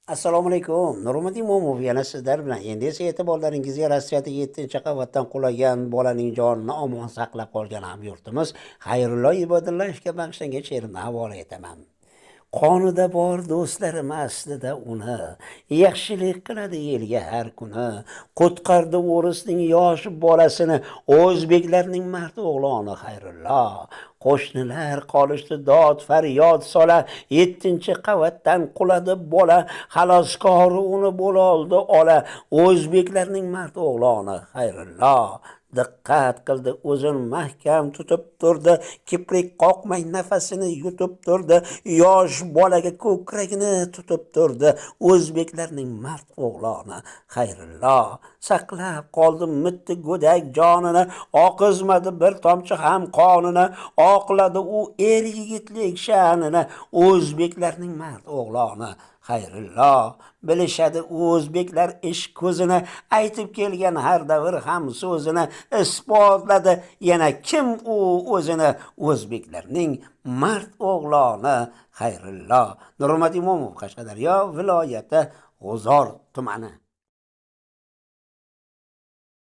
Assalomu alaykum. Nurmat Imomov yana sizlar bilan. Endi esa e'tiborlaringizga Rossiyada 7-qavatdan qulagan bolaning jonini omon saqlab qolgan hamyurtimiz Xayrullo Ibodullayevga bag'ishlangan she'rimni havola etaman. Qonida bor do'stlarim aslida uni, yaxshilik qiladi elga har kuni. Qutqardi o'risning yosh bolasini, o'zbeklarning mard o'g'loni Xayrullo. Qo'shnilar qolishdi dod faryod sola, 7-qavatdan quladi bola, xaloskori uni bo'loldi ola, o'zbeklarning mard o'g'loni Xayrullo. Diqqat qildi, o'zini mahkam tutib turdi, kiprik qoqmay nafasini yutib turdi, yosh bolaga ko'kragini tutib turdi, o'zbeklarning mard o'g'loni Xayrullo. Saqlab qoldi mitti go'dak jonini, oqizmadi bir tomchi ham qonini, oqladi u er yigitlik sha'nini, o'zbeklarning mard o'g'loni Xayrullo. Bilishadi o'zbeklar ish ko'zini, aytib kelgan har davr ham so'zini, isbotladi yana kim u o'zini, o'zbeklarning mard o'g'loni Xayrullo. Nurmat Imomov, Qashqadaryo viloyati, G'uzor tumani.